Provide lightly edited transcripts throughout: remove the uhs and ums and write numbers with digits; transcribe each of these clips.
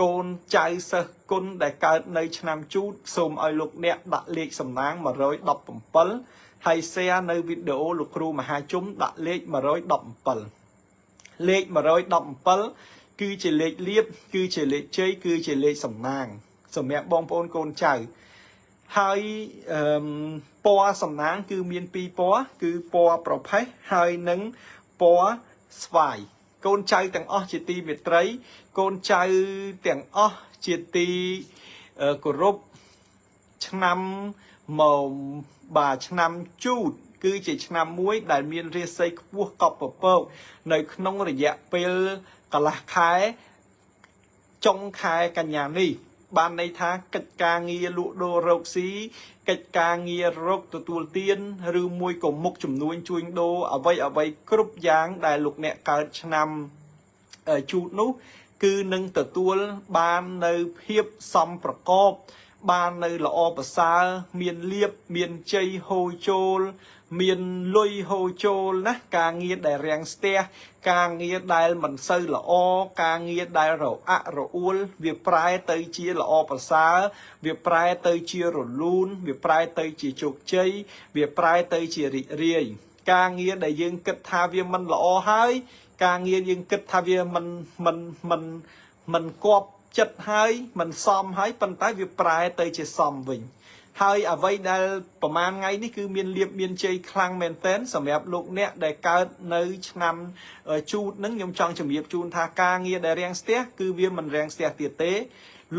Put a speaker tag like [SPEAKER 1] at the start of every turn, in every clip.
[SPEAKER 1] កូនចៅសិស្សគុណដែលកើតនៅឆ្នាំជូតសូមឲ្យលោកអ្នកដាក់លេខសំណាង117ហើយ share នៅវីដេអូលោកគ្រូមហាជុំដាក់លេខ117លេខ117គឺជាលេខលៀបគឺជាលេខជ័យគឺជាលេខសំណាងសម្រាប់បងប្អូនកូនចៅហើយអឺពណ៌សំណាងគឺមានពីរពណ៌គឺពណ៌ប្រផេះហើយនិងពណ៌ស្វាយកូនចៅទាំងអស់ជាទីមេត្រី កូនចៅទាំងអស់ជាទីគោរពឆ្នាំមកបាទឆ្នាំជូតគឺជាឆ្នាំមួយដែលមានរាសីខ្ពស់កប់ពពកនៅក្នុងរយៈពេលកន្លះខែចុងខែកញ្ញានេះបានន័យថាកិច្ចការងារលក់ដូររកស៊ីកិច្ចការងាររកទទួលទានឬមួយក៏មុខចំនួនជួញដូរអ្វីអ្វីគ្រប់យ៉ាងដែលលោកអ្នកកើតឆ្នាំជូតនោះគឺនឹងទទួលបាននៅភាពសមប្រកប បាននៅល្អប្រសើរមានលៀបមានជ័យហូរចូល មានលុយហូរចូលណាការងារដែលរាំងស្ទះការងារដែលមិនសូវល្អការងារដែលរអាក់រអួលវាប្រែទៅជាល្អប្រសើរវាប្រែទៅជារលូនវាប្រែទៅជាជោគជ័យវាប្រែទៅជារីករាយការងារដែលយើងគិតថាវាមិនល្អហើយការងារយើងគិតថាវាមិនមិនមិនមិនគប់ចិត្តហើយមិនសមហើយប៉ុន្តែវាប្រែទៅជាសមវិញហើយអ្វីដែលប្រហែលថ្ងៃនេះគឺមានលៀបមានជ័យខ្លាំងមែនទែនសម្រាប់លោកអ្នកដែលកើតនៅឆ្នាំជូតនឹងខ្ញុំចង់ជំរាបជូនថាការងារដែលរាំងស្ទះគឺវាមិនរាំងស្ទះទៀតទេ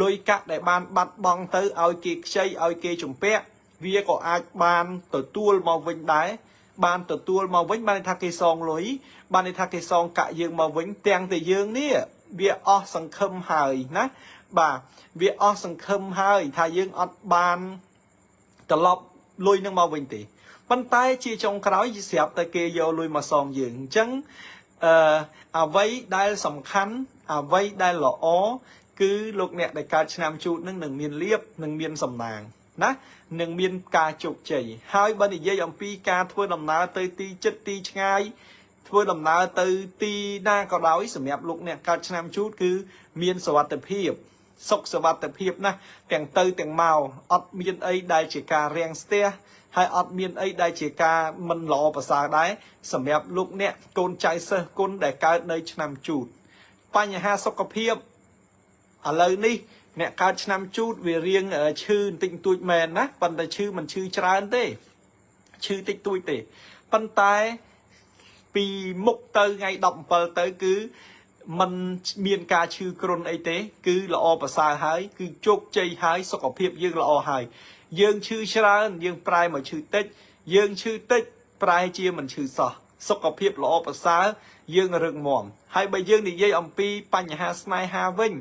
[SPEAKER 1] លុយកាក់ដែលបានបាត់បង់ទៅឲ្យគេខ្ចីឲ្យគេជំពាក់វាក៏អាចបានទទួលមកវិញដែរបានទទួលមកវិញបានន័យថាគេសងលុយបានន័យថាគេសងកាក់យើងមកវិញទាំងតែយើងនេះវាអស់សង្ឃឹមហើយណាបាទវាអស់សង្ឃឹមហើយថាយើងអត់បានត្រឡប់លុយនឹងមកវិញទេប៉ុន្តែជាចុងក្រោយស្រាប់តែគេយកលុយមកសងយើងអញ្ចឹងអឺអ្វីដែលសំខាន់អ្វីដែលល្អគឺលោកអ្នកដែលកើតឆ្នាំជូតនឹងនឹងមានលៀបនឹងមានសំណាងណានឹងមានការជោគជ័យហើយបើនិយាយអំពីការធ្វើដំណើរទៅទីជិតទីឆ្ងាយធ្វើដំណើរទៅទីណាក៏ដោយសម្រាប់លោកអ្នកកើតឆ្នាំជូតគឺមានសុវត្ថិភាពសុខសុវត្ថិភាពណាស់ទាំងទៅទាំងមកអត់មានអីដែលជាការរាំងស្ទះហើយអត់មានអីដែលជាការមិនល្អប្រសើរដែរសម្រាប់លោកអ្នកកូនចៅសិស្សគុណដែលកើតនៅឆ្នាំជូតបញ្ហាសុខភាពឥឡូវនេះអ្នកកើតឆ្នាំជូតវារៀងឈឺបន្តិចបន្តួចមែនណាប៉ុន្តែឈឺមិនឈឺច្រើនទេឈឺតិចតួចទេប៉ុន្តែពីមុខទៅថ្ងៃ17ទៅគឺมันមានការឈឺគ្រុនអីទេ គឺល្អប្រសើរហើយគឺជោគជ័យហើយសុខភាពយើងល្អហើយយើងឈឺច្រើនយើងប្រែមកឈឺតិចយើងឈឺតិចប្រែជាមិនឈឺសោះសុខភាពល្អប្រសើរយើងរឹងមាំហើយបើយើងនិយាយអំពីបញ្ហាស្នេហាវិញ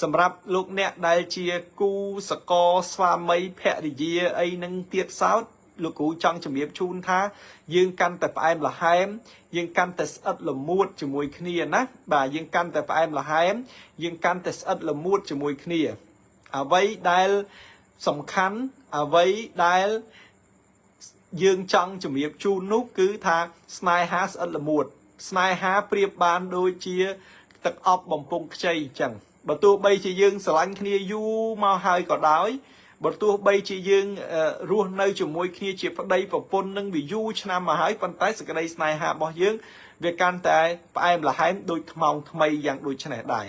[SPEAKER 1] សម្រាប់លោកអ្នកដែលជាគូសកលស្វាមីភរិយាអីនឹងទៀតសោតលោកគ្រូចង់ជំរាបជូនថាយើងកាន់តែផ្អែមល្ហែមយើងកាន់តែស្អិតល្មួតជាមួយគ្នាណាបាទយើងកាន់តែផ្អែមល្ហែមយើងកាន់តែស្អិតល្មួតជាមួយគ្នាអ្វីដែលសំខាន់អ្វីដែលយើងចង់ជំរាបជូននោះគឺថាស្នេហាស្អិតល្មួតស្នេហាប្រៀបបានដូចជាទឹកអប់បំពង់ខ្ចីអញ្ចឹងបើទោះបីជាយើងស្រឡាញ់គ្នាយូរមកហើយក៏ដោយបើទោះបីជាយើងរស់នៅជាមួយគ្នាជាប្តីប្រពន្ធនឹងវាយូរឆ្នាំមកហើយប៉ុន្តែសេចក្តីស្នេហារបស់យើងវាកាន់តែផ្អែមល្ហែមដូចថ្មោងថ្មីយ៉ាងដូចនេះដែរ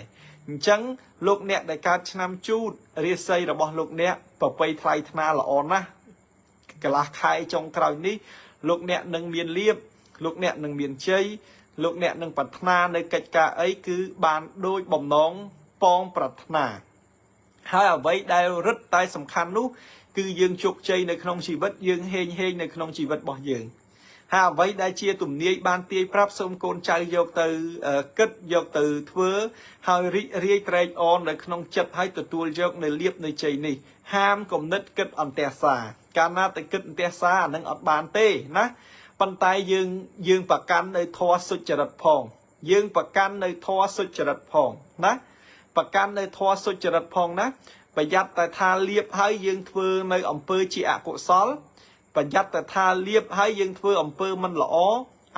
[SPEAKER 1] អញ្ចឹងលោកអ្នកដែលកើតឆ្នាំជូតរាសីរបស់លោកអ្នកប្រពៃថ្លៃថ្នាល្អណាស់កន្លះខែចុងក្រោយនេះលោកអ្នកនឹងមានលៀបលោកអ្នកនឹងមានជ័យលោកអ្នកនឹងប្រាថ្នានៅកិច្ចការអីគឺបានដូចបំណងប៉ងប្រាថ្នាហើយអ្វីដែលរឹតតែសំខាន់នោះគឺយើងជោគជ័យនៅក្នុងជីវិតយើងហេងហេងនៅក្នុងជីវិតរបស់យើងហើយអ្វីដែលជាទំនាយបានទាយប្រាប់សូមកូនចៅយកទៅគិតយកទៅធ្វើហើយរីករាយត្រេកអរនៅក្នុងចិត្តហើយទទួលយកនៅលៀបនៅជ័យនេះហាមគំនិតគិតអន្ទះសាកាលណាតែគិតអន្ទះសាអានឹងអត់បានទេណាប៉ុន្តែយើងយើងប្រកាន់នៅធម៌សុចរិតផងយើងប្រកាន់នៅធម៌សុចរិតផងណាប្រកាន់នៅធម៌សុចរិតផងណាប្រយ័ត្នតែថាលៀបហើយយើងធ្វើនៅអំពើជាអកុសលប្រយ័ត្នតែថាលៀបហើយយើងធ្វើអំពើមិនល្អ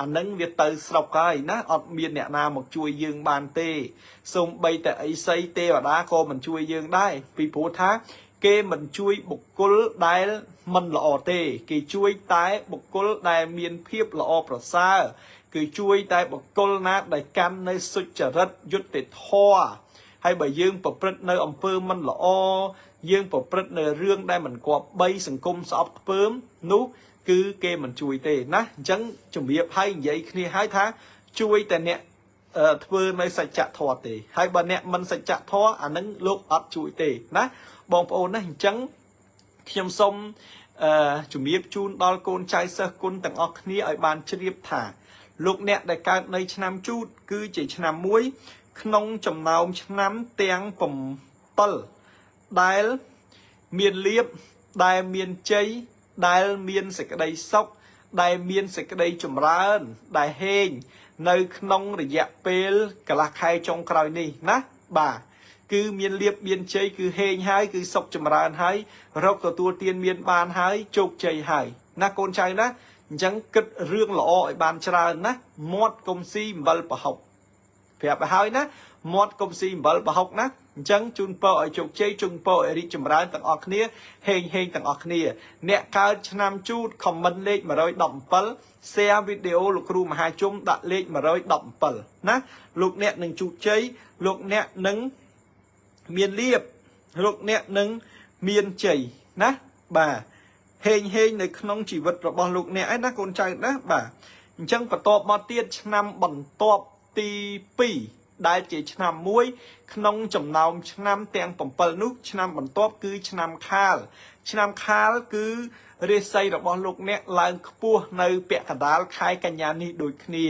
[SPEAKER 1] អា អានឹងវាទៅស្រុកហើយណាអត់មានអ្នកណាមកជួយយើងបានទេសូម្បីតែអីសីទេវតាក៏មិនជួយយើងដែរពីព្រោះថាគេមិនជួយបុគ្គលដែលមិនល្អទេ គេជួយតែបុគ្គលដែលមានភាពល្អប្រសើរគឺជួយតែបុគ្គលណាដែលកាន់នៅសុចរិតយុត្តិធម៌ហើយបើយើងប្រព្រឹត្តនៅអំពើមិនល្អយើងប្រព្រឹត្តនៅរឿងដែលមិនគប្បីសង្គមស្អប់ខ្ពើមនោះគឺគេមិនជួយទេណាអញ្ចឹងជំរាបឲ្យនិយាយគ្នាឲ្យថាជួយតែអ្នកធ្វើនៅសច្ចធម៌ទេហើយបើអ្នកមិនសច្ចធម៌អានឹងលោកអត់ជួយទេណាបងប្អូនណាអញ្ចឹងខ្ញុំសូមជំរាបជូនដល់កូនចៅសិស្សគុណទាំងអស់គ្នាឲ្យបានជ្រាបថាលោកអ្នកដែលកើតនៅឆ្នាំជូតគឺជាឆ្នាំមួយក្នុងចំណោមឆ្នាំទាំង7ដែលមានលៀបដែលមានជ័យដែលមានសេចក្តីសុខដែលមានសេចក្តីចម្រើនដែលហេងនៅក្នុងរយៈពេលកន្លះខែចុងក្រោយនេះណាបាទគឺមានលៀបមានជ័យគឺហេងហើយគឺសុខចម្រើនហើយរកទទួលទានមានបានហើយជោគជ័យហើយណាកូនចៅណាអញ្ចឹងគិតរឿងល្អឲ្យបានច្រើនណាមាត់កុំស៊ីអំបិលប្រហុកប្រាប់ឲ្យហើយណាមាត់កុំស៊ីអំបិលប្រហុកណាអញ្ចឹងជូនពរឲ្យជោគជ័យជូនពរឲ្យរីកចម្រើនទាំងអស់គ្នាហេងហេងទាំងអស់គ្នាអ្នកកើតឆ្នាំជូត comment លេខ117 share វីដេអូលោកគ្រូមហាជុំដាក់លេខ117ណាលោកអ្នកនឹងជោគជ័យលោកអ្នកនឹងមានលៀបលោកអ្នកនឹងមានជ័យណាបាទហេងហេងនៅក្នុងជីវិតរបស់លោកអ្នកឯណាកូនចៅណាបាទអញ្ចឹងបន្ទាប់មកទៀតឆ្នាំបន្ទាប់ទី2ដែលជាឆ្នាំមួយក្នុងចំណោមឆ្នាំទាំង7នោះឆ្នាំបន្ទាប់គឺឆ្នាំខាលឆ្នាំខាលគឺរាសីរបស់លោកអ្នកឡើងខ្ពស់នៅពាក់កណ្ដាលខែកញ្ញានេះដូចគ្នា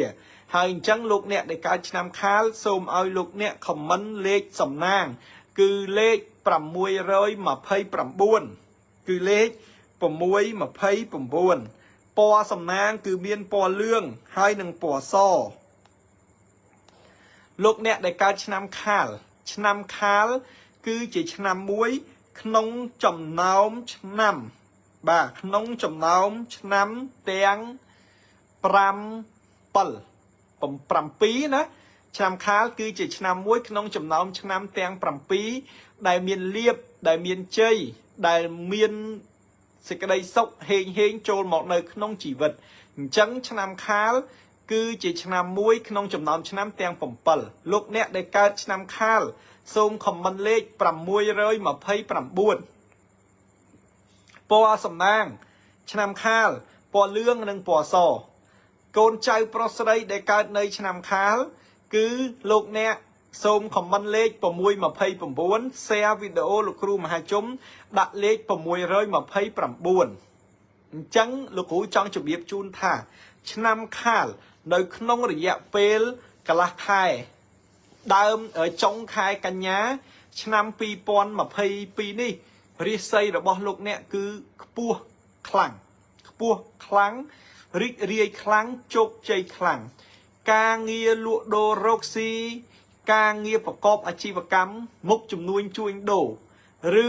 [SPEAKER 1] ហើយអញ្ចឹងលោកអ្នកដែលកើតឆ្នាំខាលសូមឲ្យលោកអ្នក comment លេខសំណាងគឺលេខ629គឺលេខ629ពណ៌សំណាងគឺមានពណ៌លឿងហើយនិងពណ៌សលោកអ្នកដែលកើតឆ្នាំខាលឆ្នាំខាលគឺជាឆ្នាំមួយក្នុងចំណោមឆ្នាំបាទក្នុងចំណោមឆ្នាំទាំង5 7ណាឆ្នាំខាលគឺជាឆ្នាំមួយក្នុងចំណោមឆ្នាំទាំង7ដែលមានលៀបដែលមានជ័យដែលមានសេចក្តីសុខហេងហេងចូលមកនៅក្នុងជីវិតអញ្ចឹងឆ្នាំខាលគឺជាឆ្នាំមួយក្នុងចំណោមឆ្នាំទាំង7លោកអ្នកដែលកើតឆ្នាំខាលសូម comment លេខ629ពណ៌សំណាងឆ្នាំខាលពណ៌លឿងនិងពណ៌សកូនចៅប្រុសស្រីដែលកើតនៅឆ្នាំខាលគឺលោកអ្នកសូម comment លេខ629 share វីដេអូលោកគ្រូមហាជុំដាក់លេខ629អញ្ចឹងលោកគ្រូចង់ជម្រាបជូនថា ឆ្នាំខាលនៅក្នុងរយៈពេលកន្លះខែដើមចុងខែកញ្ញា ឆ្នាំ2022នេះរាសីរបស់លោកអ្នកគឺខ្ពស់ខ្លាំងខ្ពស់ខ្លាំងរីករាយខ្លាំងជោគជ័យខ្លាំងការងារលក់ដូររកស៊ីការងារប្រកបអាជីវកម្មមុខជំនួញជួញដូរឬ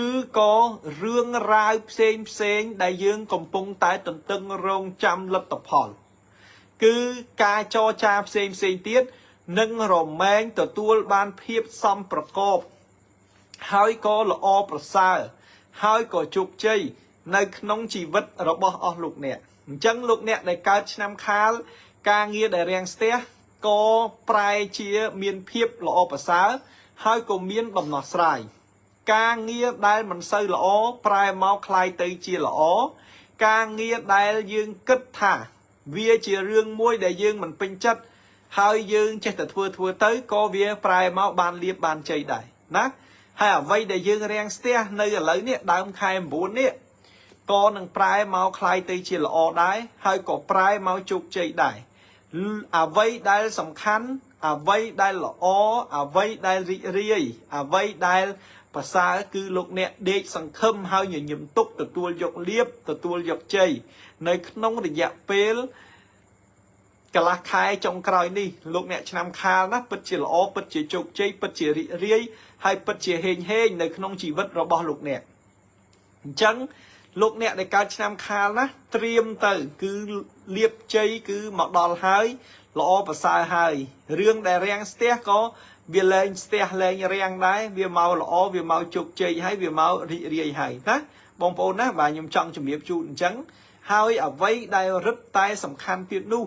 [SPEAKER 1] ឬក៏រឿងរ៉ាវផ្សេងផ្សេងដែលយើងកំពុងតែទន្ទឹងរង់ចាំលទ្ធផល គឺការចរចាផ្សេងផ្សេងទៀតនឹងរមែងទទួលបានភាពសមប្រកបហើយក៏ល្អប្រសើរហើយក៏ជោគជ័យនៅក្នុងជីវិតរបស់អស់លោកអ្នកអញ្ចឹងលោកអ្នកដែលកើតឆ្នាំខាល ការងារដែលរាំងស្ទះក៏ប្រែជាមានភាពល្អប្រសើរហើយក៏មានដំណោះស្រាយការងារដែលមិនសូវល្អប្រែមកคล้ายទៅជាល្អការងារដែលយើងគិតថាវាជារឿងមួយដែលយើងមិនពេញចិត្តហើយយើងចេះតែធ្វើធ្វើទៅក៏វាប្រែមកបានលៀបបានជ័យដែរណាហើយអ្វីដែលយើងរាំងស្ទះនៅឥឡូវនេះដើមខែ9នេះក៏នឹងប្រែមកคล้ายទៅជាល្អដែរហើយក៏ប្រែមកជោគជ័យដែរអ្វីដែលសំខាន់អ្វីដែលល្អអ្វីដែលរីករាយអ្វីដែលប្រសើរគឺលោកអ្នកដេកសង្ឃឹមហើយញញឹមទុកទទួលយកលៀបទទួលយកជ័យនៅក្នុងរយៈពេលកន្លះខែចុងក្រោយនេះលោកអ្នកឆ្នាំខាលណាពិតជាល្អពិតជាជោគជ័យពិតជារីករាយហើយពិតជាហេងហេងនៅក្នុងជីវិតរបស់លោកអ្នកអញ្ចឹងលោកអ្នកដែលកើតឆ្នាំខាលណាត្រៀមទៅគឺ លៀបជ័យគឺមកដល់ហើយល្អប្រសើរហើយរឿងដែលរាំងស្ទះក៏វាលែងស្ទះលែងរាំងដែរវាមកល្អវាមកជោគជ័យហើយវាមករីករាយហើយណាបងប្អូនណាបាទខ្ញុំចង់ជំរាបជូនអញ្ចឹងហើយអ្វីដែលរឹតតែសំខាន់ទៀតនោះ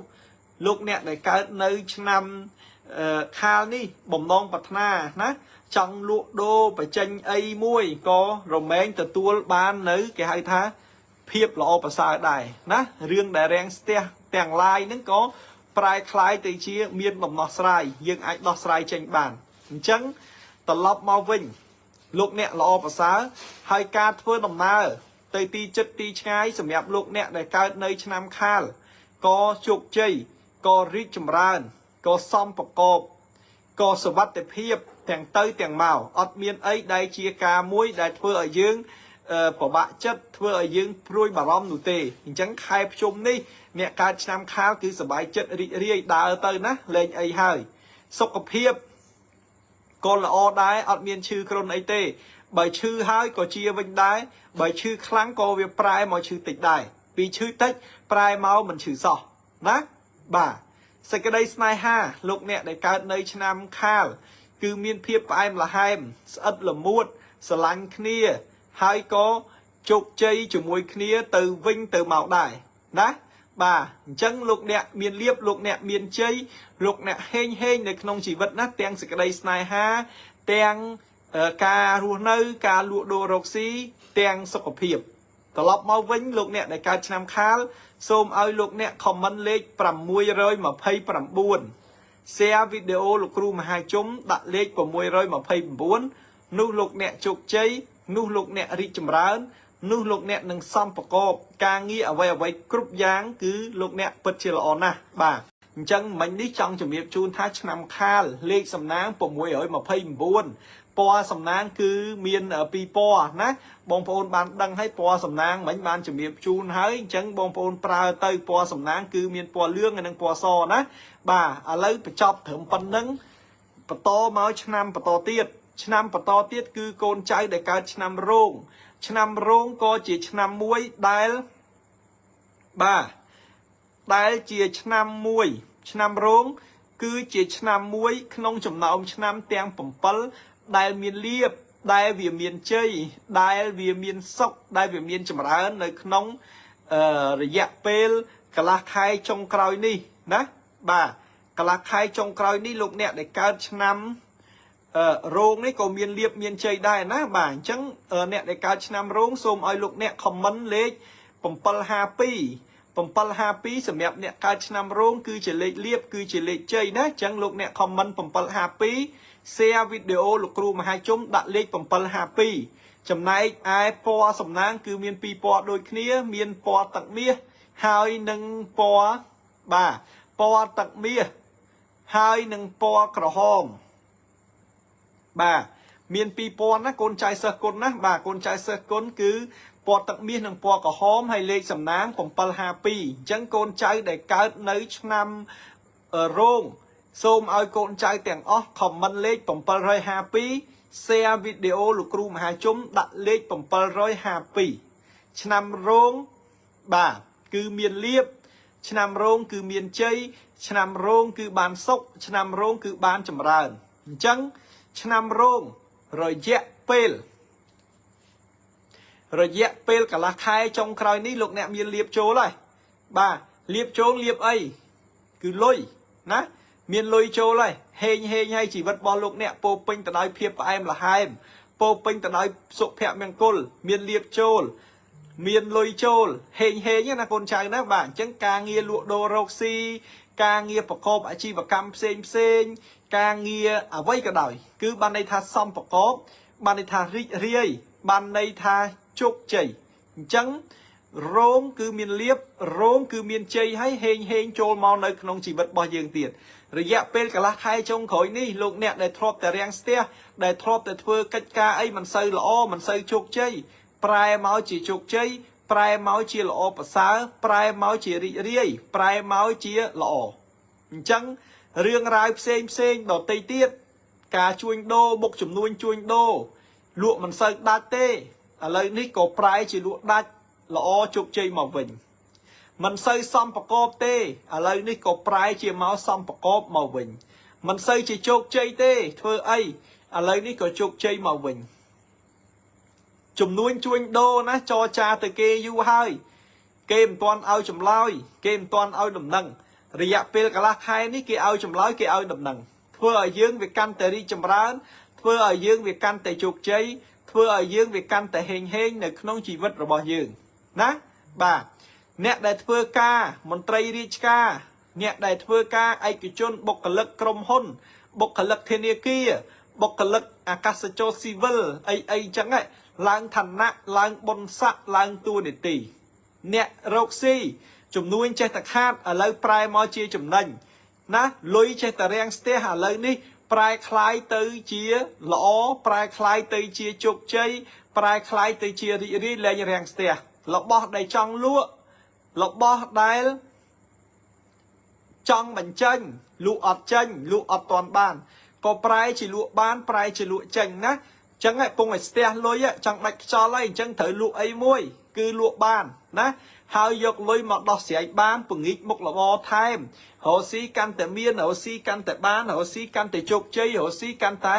[SPEAKER 1] លោកអ្នកដែលកើតនៅឆ្នាំខាលនេះបំណងប្រាថ្នាណាចង់លក់ដូរបញ្ចេញអីមួយក៏រមែងទទួលបាននៅគេហៅថាភាពល្អប្រសើរដែរណារឿងដែលរាំងស្ទះទាំងឡាយហ្នឹងក៏ប្រែក្លាយទៅជាមានដំណោះស្រាយយើងអាចដោះស្រាយចេញបានអញ្ចឹងត្រឡប់មកវិញលោកអ្នកល្អប្រសើរហើយការធ្វើដំណើរទៅទីចិត្តទីឆ្ងាយសម្រាប់លោកអ្នកដែលកើតនៅឆ្នាំខាលក៏ជោគជ័យក៏រីកចម្រើនក៏សំប្រកបក៏សុវត្ថិភាពទាំងទៅទាំងមកអត់មានអីដែលជាការមួយដែលធ្វើឲ្យយើងពិបាកចិត្តធ្វើឲ្យយើងព្រួយបារម្ភនោះទេអញ្ចឹងខែភ្ជុំនេះអ្នកកើតឆ្នាំខាលគឺសប្បាយចិត្តរីករាយដើរទៅណាលែងអីហើយសុខភាពក៏ល្អដែរអត់មានឈឺគ្រុនអីទេបើឈឺហើយក៏ជាវិញដែរបើឈឺខ្លាំងក៏វាប្រែមកឈឺតិចដែរពីឈឺតិចប្រែមកមិនឈឺសោះណាបាទសេចក្តីស្នេហាលោកអ្នកដែលកើតនៅឆ្នាំខាលគឺមានភាពផ្អែមល្ហែមស្អិតល្មួតស្រឡាញ់គ្នាហើយក៏ជោគជ័យជាមួយគ្នាទៅវិញទៅមកដែរណាបាទអញ្ចឹងលោកអ្នកមានលៀបលោកអ្នកមានជ័យលោកអ្នកហេងហេងនៅក្នុងជីវិតណាទាំងសេចក្តីស្នេហាទាំងការរស់នៅការលក់ដូររកស៊ីទាំងសុខភាពត្រឡប់មកវិញលោកអ្នកដែលកើតឆ្នាំខាលសូមឲ្យលោកអ្នក comment លេខ629 share វីដេអូលោកគ្រូមហាជុំដាក់លេខ629នោះលោកអ្នកជោគជ័យនោះលោកអ្នករីកចម្រើននោះលោកអ្នកនឹងសំប្រកបការងារអ្វីអ្វីគ្រប់យ៉ាងគឺលោកអ្នកពិតជាល្អណាស់បាទអញ្ចឹងមិញនេះចង់ជំរាបជូនថាឆ្នាំខាលលេខសំណាង629ពណ៌សំណាងគឺមានពីរពណ៌ណាបងប្អូនបានដឹងហើយពណ៌សំណាងមិញបានជំរាបជូនហើយអញ្ចឹងបងប្អូនប្រើទៅពណ៌សំណាងគឺមានពណ៌លឿងនិងពណ៌សណាបាទឥឡូវបញ្ចប់ត្រឹមប៉ុណ្្នឹងបន្តមកឆ្នាំបន្តទៀតឆ្នាំបន្តទៀតគឺកូនចៅដែលកើតឆ្នាំរោងឆ្នាំរោងក៏ជាឆ្នាំមួយដែលបាទដែលជាឆ្នាំមួយឆ្នាំរោងគឺជាឆ្នាំមួយក្នុងចំណោមឆ្នាំទាំង7ដែលមានលៀបដែលវាមានជ័យដែលវាមានសុខដែលវាមានចម្រើននៅក្នុងរយៈពេលកន្លះខែចុងក្រោយនេះណាបាទកន្លះខែចុងក្រោយនេះលោកអ្នកដែលកើតឆ្នាំរោងនេះក៏មានលៀបមានជ័យដែរណាបាទអញ្ចឹងអ្នកដែលកើតឆ្នាំរោងសូមឲ្យលោកអ្នក comment លេខ752 752សម្រាប់អ្នកកើតឆ្នាំរោងគឺជាលេខលៀបគឺជាលេខជ័យណាអញ្ចឹងលោកអ្នក comment 752 share វីដេអូលោកគ្រូមហាជុំដាក់លេខ752ចំណែកឯពណ៌សំណាងគឺមានពីរពណ៌ដូចគ្នាមានពណ៌ទឹកមាសហើយនិងពណ៌បាទពណ៌ទឹកមាសហើយនិងពណ៌ក្រហមបាទមានពីរពណ៌ណាកូនចៅសិស្សគុណណាបាទកូនចៅសិស្សគុណគឺពណ៌ទឹកមាសនិងពណ៌ក្រហមហើយលេខសំណាង752អញ្ចឹងកូនចៅដែលកើតនៅឆ្នាំរោងសូមឲ្យកូនចៅទាំងអស់ comment លេខ752 share វីដេអូលោកគ្រូមហាជុំដាក់លេខ752ឆ្នាំរោងបាទគឺមានលៀបឆ្នាំរោងគឺមានជ័យឆ្នាំរោងគឺបានសុខឆ្នាំរោងគឺបានចម្រើនអញ្ចឹងឆ្នាំរោងរយៈពេលរយៈពេលកន្លះខែចុងក្រោយនេះលោកអ្នកមានលៀបចូលហើយបាទលៀបចូលលៀបអីគឺលុយណាមានលុយចូលហើយហេងហេងហើយជីវិតរបស់លោកអ្នកពោពេញទៅដោយភាពផ្អែមល្ហែមពោពេញទៅដោយសុភមង្គលមានលៀបចូលមានលុយចូលហេងហេងណាកូនចៅណាបាទអញ្ចឹងការងារលក់ដូររកស៊ីការងារប្រកបអាជីវកម្មផ្សេងផ្សេងការងារអ្វីក៏ដោយគឺបានន័យថាសំប្រកបបានន័យថារីករាយបានន័យថាជោគជ័យអញ្ចឹងរោងគឺមានលៀបរោងគឺមានជ័យហើយហេងហេងចូលមកនៅក្នុងជីវិតរបស់យើងទៀតរយៈពេលកន្លះខែចុងក្រោយនេះលោកអ្នកដែលធ្លាប់តែរាំងស្ទះដែលធ្លាប់តែធ្វើកិច្ចការអីមិនសូវល្អមិនសូវជោគជ័យប្រែមកជាជោគជ័យប្រែមកជាល្អប្រសើរប្រែមកជារីករាយប្រែមកជាល្អអញ្ចឹងរឿងរ៉ាវផ្សេងផ្សេងដទៃទៀតការជួញដូរមុខចំនួនជួញដូរលក់មិនសូវដាច់ទេឥឡូវនេះក៏ប្រែជាលក់ដាច់ល្អជោគជ័យមកវិញ មិនសូវសំប្រកបទេឥឡូវនេះក៏ប្រែជាមកសំប្រកបមកវិញមិនសូវជាជោគជ័យទេធ្វើអីឥឡូវនេះក៏ជោគជ័យមកវិញជំនួញជួញដូរណាចរចាទៅគេយូរហើយគេមិនទាន់ឲ្យចម្លើយគេមិនទាន់ឲ្យដំណឹងរយៈពេលកន្លះខែនេះគេឲ្យចម្លើយគេឲ្យដំណឹងធ្វើឲ្យយើងវាកាន់តែរីកចម្រើនធ្វើឲ្យយើងវាកាន់តែជោគជ័យធ្វើឲ្យយើងវាកាន់តែហេងហេងនៅក្នុងជីវិតរបស់យើងណាបាទអ្នកដែលធ្វើការមន្ត្រីរាជការអ្នកដែលធ្វើការឯកជនបុគ្គលិកក្រុមហ៊ុនបុគ្គលិកធនាគារបុគ្គលិកអាកាសចរស៊ីវិលអីអីចឹងឡើងឋានៈឡើងបុណ្យស័ក្តិឡើងតួនាទីអ្នករកស៊ីជំនួញចេះតែខាតឥឡូវប្រែមកជាចំណេញណាលុយចេះតែរាំងស្ទះឥឡូវនេះប្រែក្លាយទៅជាល្អប្រែក្លាយទៅជាជោគជ័យប្រែក្លាយទៅជារីករាយលែងរាំងស្ទះរបស់ដែលចង់លក់របស់ដែលចង់បញ្ចេញលក់អត់ចេញលក់អត់តាន់បានក៏ប្រែជាលក់បានប្រែជាលក់ចេញណាអញ្ចឹងពងឲ្យស្ទះលុយចង់ដាច់ខ្យល់ហើយអញ្ចឹងត្រូវលក់អីមួយគឺលក់បានណាហើយយកលុយមកដោះស្រាយបានពង្រីកមុខរបរថែមរកស៊ីកាន់តែមានរកស៊ីកាន់តែបានរកស៊ីកាន់តែជោគជ័យរកស៊ីកាន់តែ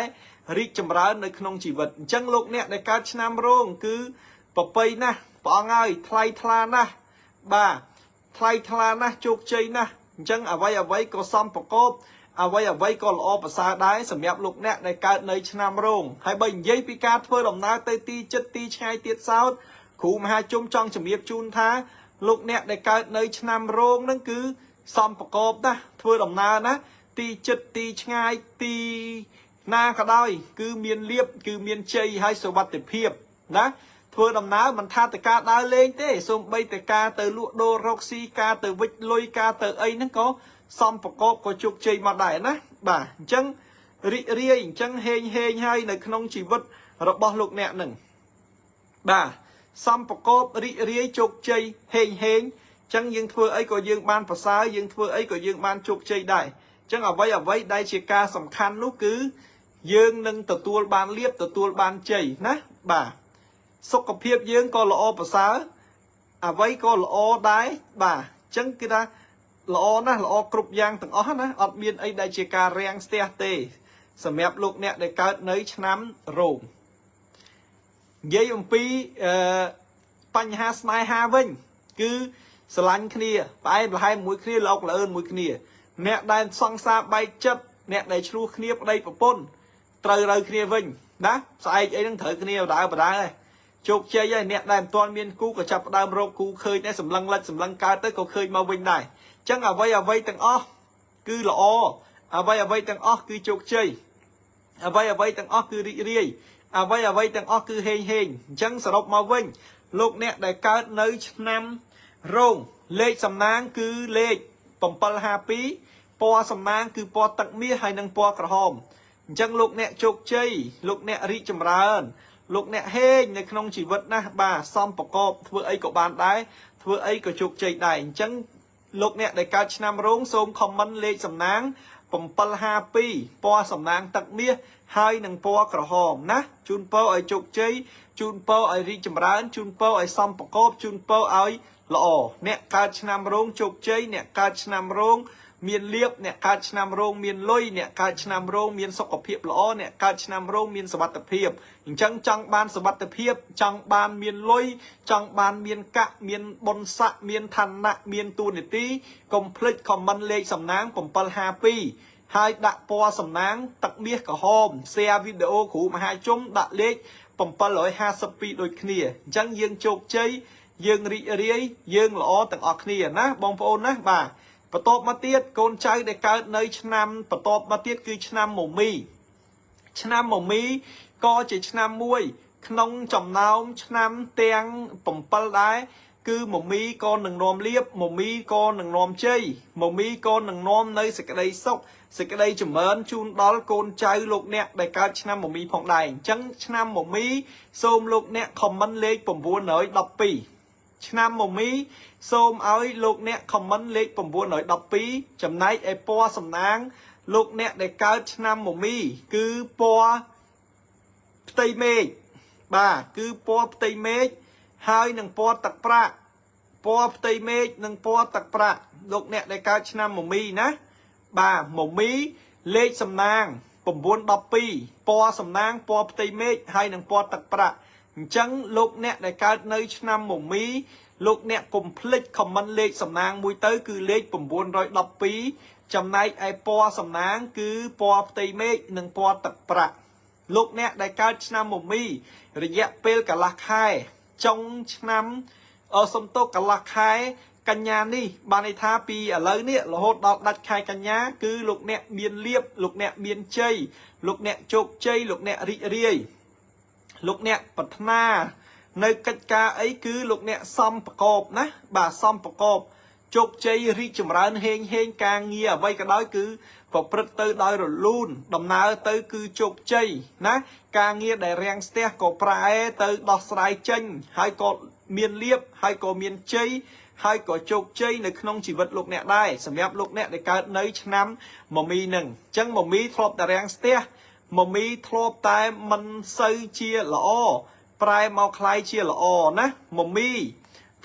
[SPEAKER 1] រីកចម្រើននៅក្នុងជីវិតអញ្ចឹងលោកអ្នកដែលកើតឆ្នាំរោងគឺប្រពៃណាស់ព្រះអង្គហើយថ្លៃថ្លាណាស់បាទថ្លៃថ្លាណាស់ជោគជ័យណាស់អញ្ចឹងអ្វីអ្វីក៏សំប្រកបអ្វីអ្វីក៏ល្អប្រសើរដែរសម្រាប់លោកអ្នកដែលកើតនៅឆ្នាំរោងហើយបើនិយាយពីការធ្វើដំណើរទៅទីជិតទីឆ្ងាយទៀតសោតគ្រូមហាជុំចង់ជំរាបជូនថាលោកអ្នកដែលកើតនៅឆ្នាំរោងហ្នឹងគឺសំប្រកបណាស់ធ្វើដំណើរណាទីជិតទីឆ្ងាយទីណាក៏ដោយគឺមានលៀបគឺមានជ័យហើយសុវត្ថិភាពណាធ្វើដំណើរមិនថាតែការដើរលេងទេសូម្បីតែការទៅលក់ដូររកស៊ីការទៅវិចលុយការទៅអីហ្នឹងក៏សំប្រកបក៏ជោគជ័យមកដែរណាបាទអញ្ចឹងរីករាយអញ្ចឹងហេងហេងហើយនៅក្នុងជីវិតរបស់លោកអ្នកហ្នឹងបាទសំប្រកបរីករាយជោគជ័យហេងហេងអញ្ចឹងយើងធ្វើអីក៏យើងបានប្រសើរយើងធ្វើអីក៏យើងបានជោគជ័យដែរអញ្ចឹងអ្វីអ្វីដែលជាការសំខាន់នោះគឺយើងនឹងទទួលបានលៀបទទួលបានជ័យណាបាទសុខភាពយើងក៏ល្អប្រសើរអ្វីក៏ល្អដែរបាទអញ្ចឹងគឺថាល្អណាស់ល្អគ្រប់យ៉ាងទាំងអស់ណាអត់មានអីដែលជាការរាំងស្ទះទេសម្រាប់លោកអ្នកដែលកើតនៅឆ្នាំរោងនិយាយអំពីអឺបញ្ហាស្នេហាវិញគឺស្រឡាញ់គ្នាផ្អែមល្ហែមមួយគ្នាលោកល្អូនមួយគ្នាអ្នកដែលសង្សារបែកចិត្តអ្នកដែលឆ្លោះគ្នាប្តីប្រពន្ធត្រូវរើគ្នាវិញណាស្អែកអីហ្នឹងត្រូវគ្នាបដើបដើហើយជោគជ័យហើយអ្នកដែលមិនទាន់មានគូក៏ចាប់ផ្ដើមរកគូឃើញដែរសម្លឹងលិចសម្លឹងកើតទៅក៏ឃើញមកវិញដែរអញ្ចឹងអ្វីអ្វីទាំងអស់គឺល្អអ្វីអ្វីទាំងអស់គឺជោគជ័យអ្វីអ្វីទាំងអស់គឺរីករាយអ្វីអ្វីទាំងអស់គឺហេងហេងអញ្ចឹងសរុបមកវិញលោកអ្នកដែលកើតនៅឆ្នាំរោងលេខសំណាងគឺលេខ752ពណ៌សំណាងគឺពណ៌ទឹកមាសហើយនិងពណ៌ក្រហមអញ្ចឹងលោកអ្នកជោគជ័យលោកអ្នករីកចម្រើនលោកអ្នកហេងនៅក្នុងជីវិតណាស់បាទសំប្រកបធ្វើអីក៏បានដែរធ្វើអីក៏ជោគជ័យដែរអញ្ចឹងលោកអ្នកដែលកើតឆ្នាំរោងសូម comment លេខសំណាង752ពណ៌សំណាងទឹកមាសហើយនិងពណ៌ក្រហមណាជូនពរឲ្យជោគជ័យជូនពរឲ្យរីកចម្រើនជូនពរឲ្យសំប្រកបជូនពរឲ្យល្អអ្នកកើតឆ្នាំរោងជោគជ័យអ្នកកើតឆ្នាំរោងមានលៀបអ្នកកើតឆ្នាំរោងមានលុយអ្នកកើតឆ្នាំរោងមានសុខភាពល្អអ្នកកើតឆ្នាំរោងមានសុវត្ថិភាពអញ្ចឹងចង់បានសុវត្ថិភាពចង់បានមានលុយចង់បានមានកាក់មានបុណ្យស័ក្តិមានឋានៈមានតួនាទីកុំភ្លេច comment លេខសំណាង752ហើយដាក់ពណ៌សំណាងទឹកមាសក្រហម share វីដេអូគ្រូមហាជុំដាក់លេខ752ដូចគ្នាអញ្ចឹងយើងជោគជ័យយើងរីករាយយើងល្អទាំងអស់គ្នាណាបងប្អូនណាបាទបន្ទាប់មកទៀតកូនចៅដែលកើតនៅឆ្នាំបន្ទាប់មកទៀតគឺឆ្នាំមមីឆ្នាំមមីក៏ជាឆ្នាំមួយក្នុងចំណោមឆ្នាំទាំង7ដែរគឺមមីក៏នឹងនាំលៀបមមីក៏នឹងនាំជ័យមមីក៏នឹងនាំនៅសេចក្តីសុខសេចក្តីចម្រើនជូនដល់កូនចៅលោកអ្នកដែលកើតឆ្នាំមមីផងដែរអញ្ចឹងឆ្នាំមមីសូមលោកអ្នក comment លេខ912ឆ្នាំមមីសូមឲ្យលោកអ្នក comment លេខ912ចំណែកឯពណ៌សំណាងលោកអ្នកដែលកើតឆ្នាំមមីគឺពណ៌ផ្ទៃមេឃបាទគឺពណ៌ផ្ទៃមេឃហើយនឹងពណ៌ទឹកប្រាក់ ពណ៌ផ្ទៃមេឃនិងពណ៌ទឹកប្រាក់លោកអ្នកដែលកើតឆ្នាំមមីណាបាទមមីលេខសំណាង912ពណ៌សំណាងពណ៌ផ្ទៃមេឃហើយនិងពណ៌ទឹកប្រាក់អញ្ចឹងលោកអ្នកដែលកើតនៅឆ្នាំមមីលោកអ្នកកុំភ្លេច comment លេខសំណាងមួយទៅគឺលេខ912ចំណែកឯពណ៌សំណាងគឺពណ៌ផ្ទៃមេឃនិងពណ៌ទឹកប្រាក់លោកអ្នកដែលកើតឆ្នាំមមីរយៈពេលកន្លះខែចុងឆ្នាំអសំទោសកន្លះខែកញ្ញានេះបានន័យថាពីឥឡូវនេះរហូតដល់ដាច់ខែកញ្ញាគឺលោកអ្នកមានលៀបលោកអ្នកមានជ័យលោកអ្នកជោគជ័យលោកអ្នករីករាយលោកអ្នកប្រាថ្នានៅកិច្ចការអីគឺលោកអ្នកសំប្រកបណាបាទសំប្រកបជោគជ័យរីកចម្រើនហេងហេងការងារអ្វីក៏ដោយគឺប្រព្រឹត្តទៅដោយរលូនដំណើរទៅគឺជោគជ័យណាការងារដែលរាំងស្ទះក៏ប្រែទៅដោះស្រាយចេញហើយក៏មានលៀបហើយក៏មានជ័យហើយក៏ជោគជ័យនៅក្នុងជីវិតលោកអ្នកដែរសម្រាប់លោកអ្នកដែលកើតនៅឆ្នាំមមីនឹងអញ្ចឹងមមីធ្លាប់តែរាំងស្ទះមមីធ្លាប់តែមិនសូវជាល្អប្រែមកคล้ายជាល្អណាមមី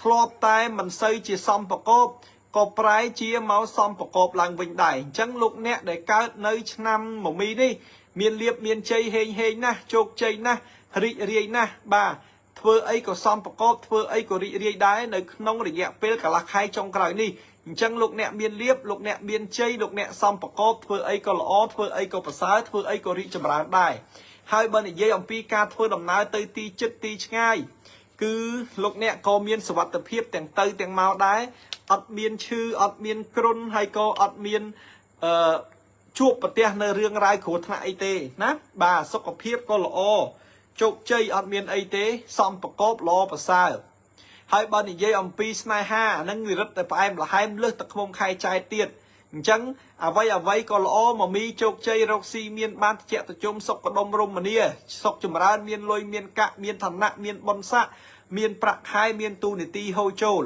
[SPEAKER 1] ធ្លាប់តែមិនសូវជាសំប្រកបក៏ប្រែជាមកសំប្រកបឡើងវិញដែរអញ្ចឹងលោកអ្នកដែលកើតនៅឆ្នាំមមីនេះមានលៀបមានជ័យហេងហេងណាស់ជោគជ័យណាស់រីករាយណាស់បាទធ្វើអីក៏សំប្រកបធ្វើអីក៏រីករាយដែរនៅក្នុងរយៈពេលកន្លះខែចុងក្រោយនេះអញ្ចឹងលោកអ្នកមានលៀបលោកអ្នកមានជ័យលោកអ្នកសំប្រកបធ្វើអីក៏ល្អធ្វើអីក៏ប្រសើរធ្វើអីក៏រីកចម្រើនដែរហើយបើនិយាយអំពីការធ្វើដំណើរទៅទីជិតទីឆ្ងាយគឺលោកអ្នកក៏មានសុវត្ថិភាពទាំងទៅទាំងមកដែរអត់មានឈឺអត់មានគ្រុនហើយក៏អត់មានអឺជួបប្រទះនៅរឿងរ៉ាវគ្រោះថ្នាក់អីទេណាបាទសុខភាពក៏ល្អជោគជ័យអត់មានអីទេសំប្រកបល្អប្រសើរហើយបើនិយាយអំពីស្នេហានឹងវិរិទ្ធតែផ្អែមល្ហែមលឹះទឹកខ្មុំខែចែទៀតអញ្ចឹងអ្វីអ្វីក៏ល្អមមីជោគជ័យរកស៊ីមានបានតិចតិជុំសុខដុមរមនាសុខចម្រើនមានលុយមានកាក់មានឋានៈមានបុណ្យស័ក្តិមានប្រាក់ខែមានទូនីតិហូរចូល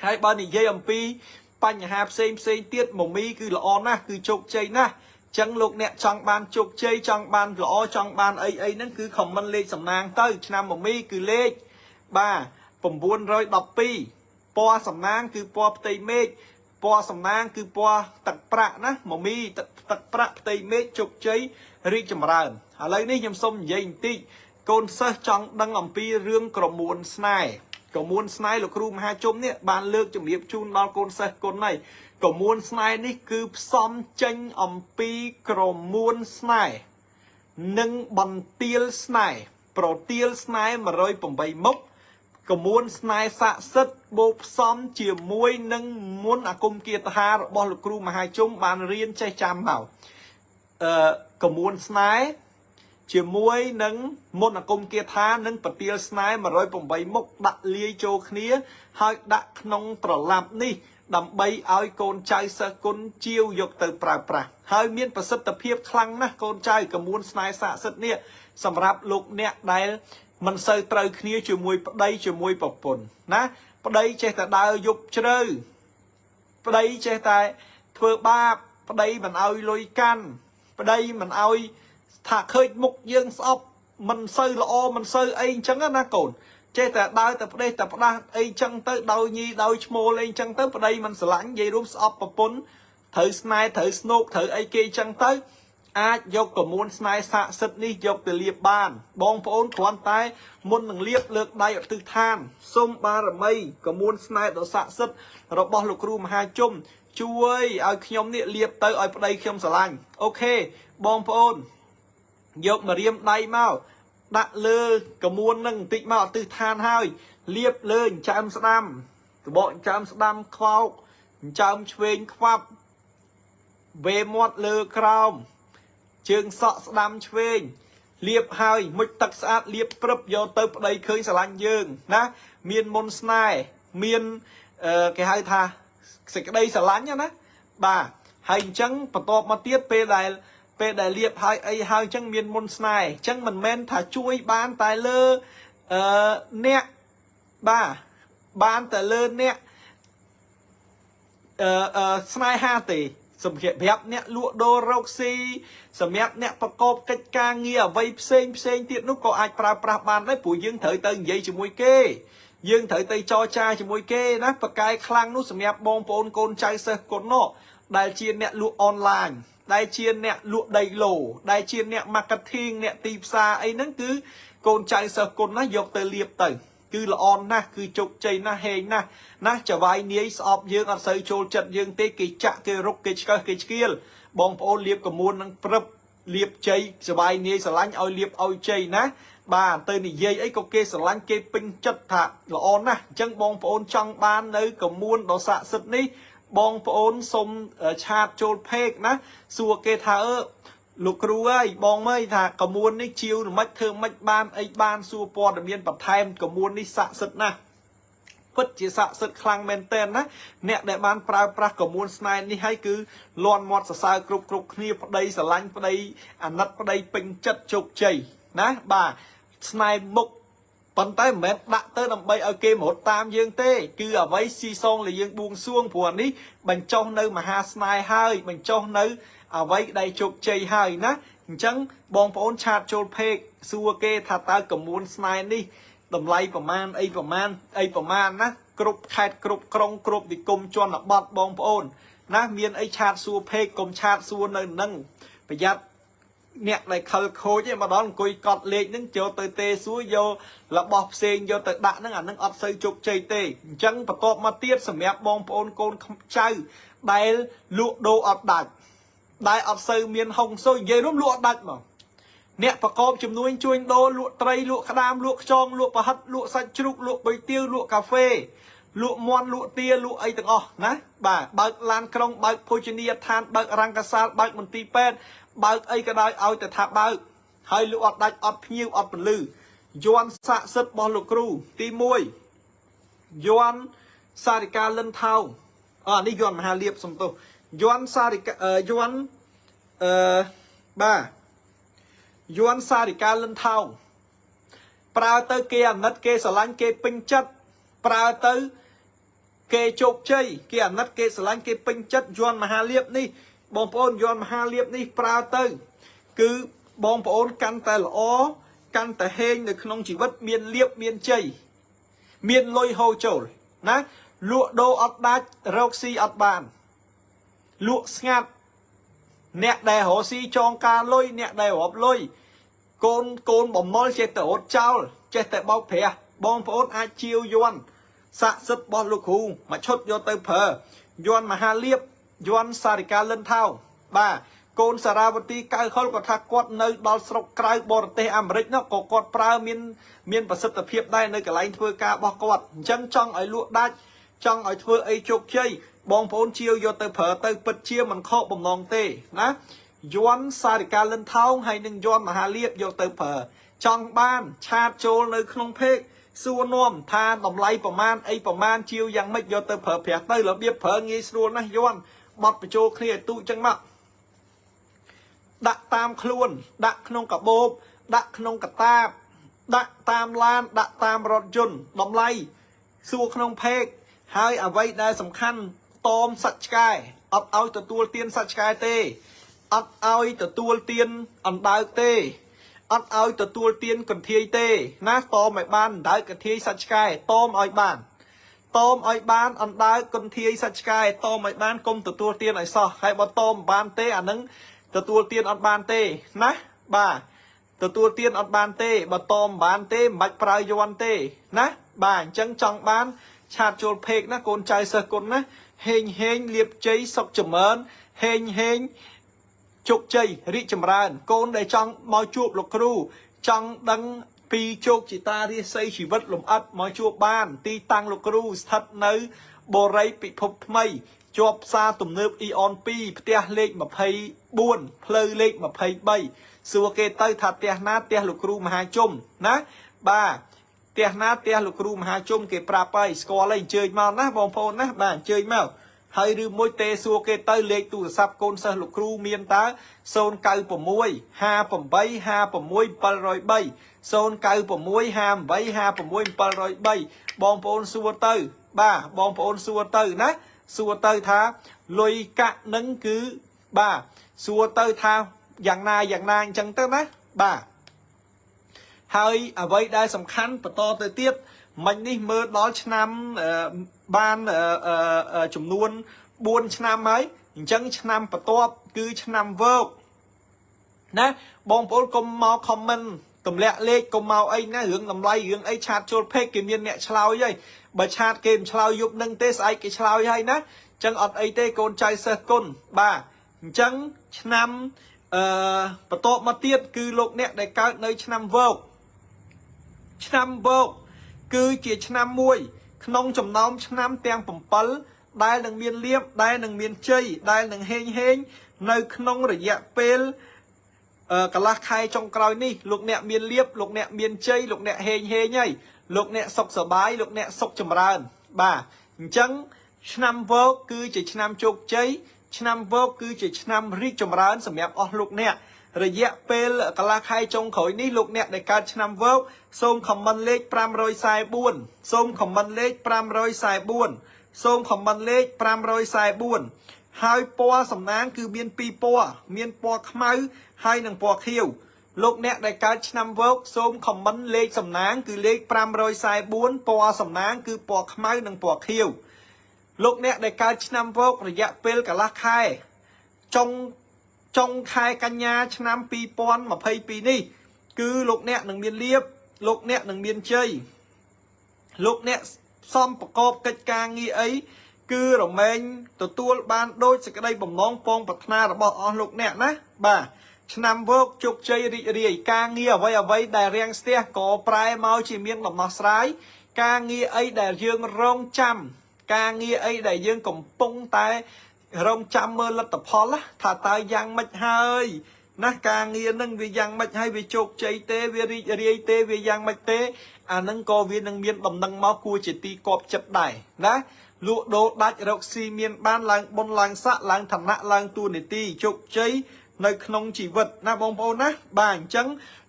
[SPEAKER 1] ហើយបើនិយាយអំពីបញ្ហាផ្សេងផ្សេងទៀតមមីគឺល្អណាស់គឺជោគជ័យណាស់ចឹងលោកអ្នកចង់បានជោគជ័យចង់បានល្អចង់បានអីអីហ្នឹងគឺ comment លេខសំណាងទៅឆ្នាំមមីគឺលេខបាទ912ពណ៌សំណាងគឺពណ៌ផ្ទៃមេឃពណ៌សំណាងគឺពណ៌ទឹកប្រាក់ណាមមីទឹកទឹកប្រាក់ផ្ទៃមេឃជោគជ័យរីកចម្រើនឥឡូវនេះខ្ញុំសូមនិយាយបន្តិចកូនសិស្សចង់ដឹងអំពីរឿងក្រមួនស្នេហ៍ក្រមួនស្នេហ៍លោកគ្រូមហាជុំនេះបានលើកជំរាបជូនដល់កូនសិស្សគុណហើយក្រមួនស្នេហ៍នេះគឺផ្សំចេញអំពីក្រមួនស្នេហ៍និងបន្ទាលស្នេហ៍ប្រទាលស្នេហ៍108មុខក្រមួនស្នេហ៍ស័ក្តិសិទ្ធបូកផ្សំជាមួយនឹងមន្តអាគមគាថារបស់លោកគ្រូមហាជុំបានរៀនចេះចាំមកអឺក្រមួនស្នេហ៍ជាមួយនឹងមន្តអាគមគាថានិងប្រទាលស្នេហ៍108មុខដាក់លាយចូលគ្នាហើយដាក់ក្នុងត្រឡាប់នេះដើម្បីឲ្យកូនចៅសិស្សគុណជាវយកទៅប្រើប្រាស់ហើយមានប្រសិទ្ធភាពខ្លាំងណាស់កូនចៅក្រមួនស្នេហ៍ស័ក្តិសិទ្ធនេះសម្រាប់លោកអ្នកដែលមិនសូវត្រូវគ្នាជាមួយប្តីជាមួយប្រពន្ធណាប្តីចេះតែដើរយប់ជ្រៅប្តីចេះតែធ្វើបាបប្តីមិនឲ្យលុយកាន់ប្តីមិនឲ្យថាឃើញមុខយើងស្អប់មិនសូវល្អមិនសូវអីអញ្ចឹងណាកូនចេះតែដើរតែផ្ដេសតែផ្ដាស់អីចឹងទៅដោយញីដោយឈ្មោលអីចឹងទៅប្តីមិនស្រឡាញ់និយាយរួមស្អប់ប្រពន្ធត្រូវស្នេហ៍ត្រូវស្នោកត្រូវអីគេចឹងទៅអាចយកក្រមួនស្នេហ៍ស័ក្តិសិទ្ធនេះយកទៅលាបបានបងប្អូនគ្រាន់តែមុននឹងលាបលើកដៃឧទ្ទិសឋានសូមបារមីក្រមួនស្នេហ៍ដ៏ស័ក្តិសិទ្ធរបស់លោកគ្រូមហាជុំជួយឲ្យខ្ញុំនេះលាបទៅឲ្យប្តីខ្ញុំស្រឡាញ់OK បងប្អូនយកម្រាមដៃមកដាក់លើក្រមួននឹងបន្តិចមកឧទ្ទិសឋានហើយលាបលើចិញ្ចើមស្ដាំត្របកចិញ្ចើមស្ដាំខ្វោកចិញ្ចើមឆ្វេងខ្វាប់វេមាត់លើក្រោមជើងសក់ស្ដាំឆ្វេងលាបហើយមុជទឹកស្អាតលាបព្រឹបយកទៅប្តីឃើញស្រឡាញ់យើងណាមានមុនស្នេហ៍មានគេហៅថាសេចក្តីស្រឡាញ់ណាបាទហើយអញ្ចឹងបន្ទាប់មកទៀតពេលដែលលាបហើយអីហើយអញ្ចឹងមានមុនស្នេហ៍អញ្ចឹងមិនមែនថាជួយបានតែលើអ្នកបាទបានតែលើអ្នកអឺអឺស្នេហាទេ សម្រាប់អ្នកលក់ដូររកស៊ីសម្រាប់អ្នកប្រកបកិច្ចការងារអ្វីផ្សេងផ្សេងទៀតនោះក៏អាចប្រើប្រាស់បានដែរព្រោះយើងត្រូវទៅនិយាយជាមួយគេយើងត្រូវទៅចរចាជាមួយគេណាបកែខ្លាំងនោះសម្រាប់បងប្អូនកូនចៅសិស្សកូននោះដែលជាអ្នកលក់អនឡាញដែលជាអ្នកលក់ដីឡូដែលជាអ្នក marketing អ្នកទីផ្សារអីហ្នឹងគឺកូនចៅសិស្សគុណណាយកទៅលៀបទៅគឺល្អណាស់គឺជោគជ័យណាស់ហេងណាស់ណាចវាយនាយស្អប់យើងអត់សូវចូលចិត្តយើងទេគេចាក់គេរុកគេឆ្កឹះគេឆ្កៀលបងប្អូនលៀបកមួននឹងព្រឹបលៀបជ័យចវាយនាយស្រឡាញ់ឲ្យលៀបឲ្យជ័យណាបាទទៅនិយាយអីក៏គេស្រឡាញ់គេពេញចិត្តថាល្អណាស់អញ្ចឹងបងប្អូនចង់បាននៅកមួនដ៏ស័ក្តិសិទ្ធិនេះបងប្អូនសុំchat ចូល page ណាសួរគេថាអឺលោកគ្រូអើយបងមើលថាកមួននេះជាវមិនធ្វើមិនបានអីបានសួរព័ត៌មានបន្ថែមកមួននេះស័ក្តិសិទ្ធិណាស់ពិតជាស័ក្តិសិទ្ធិខ្លាំងមែនទែនណាអ្នកដែលបានប្រើប្រាស់កមួនស្នេហ៍នេះហើយគឺលន់មាត់សរសើរគ្រប់គ្រប់គ្នាប្តីស្រឡាញ់ប្តីអាណិតប្តីពេញចិត្តជោគជ័យណាបាទស្នេហ៍មុខប៉ុន្តែមិនមែនដាក់ទៅដើម្បីឲ្យគេមករត់តាមយើងទេគឺអ្វីស៊ីសងដែលយើងបួងសួងព្រោះអានេះបញ្ចុះនៅមហាស្នេហ៍ហើយបញ្ចុះនៅអ្វីដែលជោគជ័យហើយណាអញ្ចឹងបងប្អូន chat ចូល page សួរគេថាតើកមួនស្នេហ៍នេះតម្លៃប្រមាណអីប្រមាណអីប្រមាណណាគ្រប់ខេត្តគ្រប់ក្រុងគ្រប់និគមជនបទបងប្អូនណាមានអី chat សួរ page កុំ chat សួរនៅនឹងប្រយ័ត្នអ្នកដែលខលខូចឯងមកដល់អង្គុយកត់លេខហ្នឹងចូលទៅទេសួរយករបស់ផ្សេងយកទៅដាក់ហ្នឹងអាហ្នឹងអត់សូវជោគជ័យទេអញ្ចឹងបន្ទាប់មកទៀតសម្រាប់បងប្អូនកូនចៅដែលលក់ដូរអត់ដាច់ដែលអត់សូវមានហុងស៊ុយនិយាយរួមលក់អត់ដាច់មកអ្នកប្រកបចំនួនជួញដូរលក់ត្រីលក់ក្តាមលក់ខ្យងលក់ប្រហិតលក់សាច់ជ្រូកលក់គុយទាវលក់កាហ្វេលក់មាន់លក់ទាលក់អីទាំងអស់ណាបាទបើកឡានក្រុងបើកភោជនីយដ្ឋានបើករង្គសាលបើកមន្ទីរពេទ្យបើកអីក៏ដោយឲ្យតែថាបើកហើយលក់អត់ដាច់អត់ភ្ញៀវអត់ពលឺយ័ន្តស័ក្តិសិទ្ធិរបស់លោកគ្រូទី1យ័ន្តសារិកាលិនថោងអនេះយ័ន្តមហាលៀបសំទោសយ័ន្តសារិកាយ័ន្តអឺបាទយ័ន្តសារិកាលិនថោងប្រើទៅគេអាណិតគេស្រឡាញ់គេពេញចិត្តប្រើទៅគេជោគជ័យគេអាណិតគេស្រឡាញ់គេពេញចិត្តយ័ន្តមហាលៀបនេះបងប្អូនយ័ន្តមហាលៀបនេះប្រើទៅគឺបងប្អូនកាន់តែល្អកាន់តែហេងនៅក្នុងជីវិតមានលៀបមានជ័យមានលុយហូរចូលណាលក់ដូរអត់ដាច់រកស៊ីអត់បានលក់ស្ងាត់អ្នកដែលរកស៊ីចងការលុយអ្នកដែលរាប់លុយកូនកូនបំណុលចេះតែរត់ចោលចេះតែបោកប្រាស់បងប្អូនអាចជាវយ័ន្តស័ក្តិសិទ្ធិរបស់លោកគ្រូមួយឈុតយកទៅប្រើយ័ន្តមហាលៀបយ័ន្តសារិកាលិនថោងបាទកូនសារ៉ាវទីកៅខុលក៏ថាគាត់នៅដល់ស្រុកក្រៅបរទេសអាមេរិកនោះក៏គាត់ប្រើមានមានប្រសិទ្ធភាពដែរនៅកន្លែងធ្វើការរបស់គាត់អញ្ចឹងចង់ឲ្យលក់ដាច់ចង់ឲ្យធ្វើអីជោគជ័យបងប្អូនជាវយកទៅប្រើទៅពិតជាមិនខកបំណងទេណាយ័ន្តសារិកាលិនថោងហើយនឹងយ័ន្តមហាលៀបយកទៅប្រើចង់បាន chat ចូលនៅក្នុង page សួរនាំថាតម្លៃប្រមាណអីប្រមាណជាវយ៉ាងម៉េចយកទៅប្រើប្រាស់ទៅរបៀបប្រើងាយស្រួលណាស់យ័ន្តបត់បញ្ចូលគ្នាឲ្យទូចឹងមកដាក់តាមខ្លួនដាក់ក្នុងកាបូបដាក់ក្នុងកតាបដាក់តាមឡានដាក់តាមរថយន្តតម្លៃសួរក្នុង page ហើយអ្វីដែលសំខាន់តមសត្វឆ្កែអត់ឲ្យទទួលទានសត្វឆ្កែទេអត់ឲ្យទទួលទានអណ្ដើកទេអត់ឲ្យទទួលទានកន្ធាយទេណាតមឲ្យបានអណ្ដើកកន្ធាយសត្វឆ្កែតមឲ្យបានតមឲ្យបានអណ្ដើកកន្ធាយសត្វឆ្កែតមឲ្យបានកុំទទួលទានឲ្យសោះហើយបើតមមិនបានទេអានឹងទទួលទានអត់បានទេណាបាទទទួលទានអត់បានទេបើតមមិនបានទេមិនបាច់ប្រើយ័ន្តទេណាបាទអញ្ចឹងចង់បាន chat ចូល page ណាកូនចៅសិស្សគុណណាហេងហេងលៀបជ័យសុកចម្រើនហេងហេងជោគជ័យរីកចម្រើន កូនដែលចង់មកជួបលោកគ្រូចង់ដឹងពីជោគជតារាសីជីវិតលំអិតមកជួបបាន ទីតាំងលោកគ្រូស្ថិតនៅបូរីពិភពថ្មីជាប់ផ្សារទំនើបអ៊ីអន2ផ្ទះលេខ24ផ្លូវលេខ23សួរគេទៅថាផ្ទះណាផ្ទះលោកគ្រូមហាជុំណាបាទផ្ទះណាផ្ទះលោកគ្រូមហាជុំគេប្រាប់ហើយស្គាល់ហើយអញ្ជើញមកណាបងប្អូនណាបាទអញ្ជើញមកហើយឬមួយទេសួរគេទៅលេខទូរស័ព្ទកូនសិស្សលោកគ្រូមានតើ096 58 56 703 096 58 56 703បងប្អូនសួរទៅបាទបងប្អូនសួរទៅណា សួរទៅថាលុយកាក់នឹងគឺបាទសួរទៅថាយ៉ាងណាយ៉ាងណាអញ្ចឹងទៅណាបាទហើយអ្វីដែលសំខាន់បន្តទៅទៀតមិញនេះមើលដល់ឆ្នាំបានចំនួន4ឆ្នាំហើយអញ្ចឹងឆ្នាំបន្ទាប់គឺឆ្នាំវកណាបងប្អូនកុំមក comment ទម្លាក់លេខកុំមកអីណារឿងតម្លៃរឿងអីchat ចូល page គេមានអ្នកឆ្លើយហើយបើ chat គេមិនឆ្លើយយប់នឹងទេស្អែកគេឆ្លើយហើយណាអញ្ចឹងអត់អីទេកូនចៅសិស្សគុណបាទអញ្ចឹងឆ្នាំបន្ទាប់មកទៀតគឺលោកអ្នកដែលកើតនៅឆ្នាំវកឆ្នាំវកគឺជាឆ្នាំមួយ ក្នុងចំណោមឆ្នាំទាំង7ដែលនឹងមានលៀបដែលនឹងមានជ័យដែលនឹងហេងហេងនៅក្នុងរយៈពេលកន្លះខែចុងក្រោយនេះលោកអ្នកមានលៀបលោកអ្នកមានជ័យលោកអ្នកហេងហេងហើយលោកអ្នកសុខសប្បាយលោកអ្នកសុខចម្រើនបាទអញ្ចឹងឆ្នាំវកគឺជាឆ្នាំជោគជ័យឆ្នាំវកគឺជាឆ្នាំរីកចម្រើនសម្រាប់អស់លោកអ្នករយៈពេលកន្លះខែចុងក្រោយនេះលោកអ្នកដែលកើតឆ្នាំវកសូម comment លេខ544សូម comment លេខ544សូម comment លេខ544ហើយពណ៌សំណាងគឺមានពីរពណ៌មានពណ៌ខ្មៅហើយនិងពណ៌ខៀវលោកអ្នកដែលកើតឆ្នាំវកសូម comment លេខសំណាងគឺលេខ544ពណ៌សំណាងគឺពណ៌ខ្មៅនិងពណ៌ខៀវលោកអ្នកដែលកើតឆ្នាំវករយៈពេលកន្លះខែចុងចុងខែកញ្ញាឆ្នាំ2022នេះគឺលោកអ្នកនឹងមានលៀបលោកអ្នកនឹងមានជ័យលោកអ្នកសំប្រកបកិច្ចការងារអីគឺរមែងទទួលបានដោយសេចក្តីបំណងពងប្រាថ្នារបស់អស់លោកអ្នកណាបាទឆ្នាំវកជោគជ័យរីករាយការងារអ្វីអ្វីដែលរាំងស្ទះក៏ប្រែមកជាមានដំណោះស្រាយការងារអីដែលយើងរងចាំការងារអីដែលយើងកំពុងតែរងចាំមើលលទ្ធផលណាថាតើយ៉ាងម៉េចហើយណាការងារនឹងវាយ៉ាងម៉េចហើយវាជោគជ័យទេវារីករាយទេវាយ៉ាងម៉េចទេអានឹងក៏វានឹងមានដំណឹងមកគួរជាទីគាប់ចិត្តដែរណាលក់ដូរដាច់រកស៊ីមានបានឡើងបុណ្យឡើងស័កឡើងឋានៈឡើងតួនាទីជោគជ័យនៅក្នុងជីវិតណាបងប្អូនណាបាទអញ្ចឹង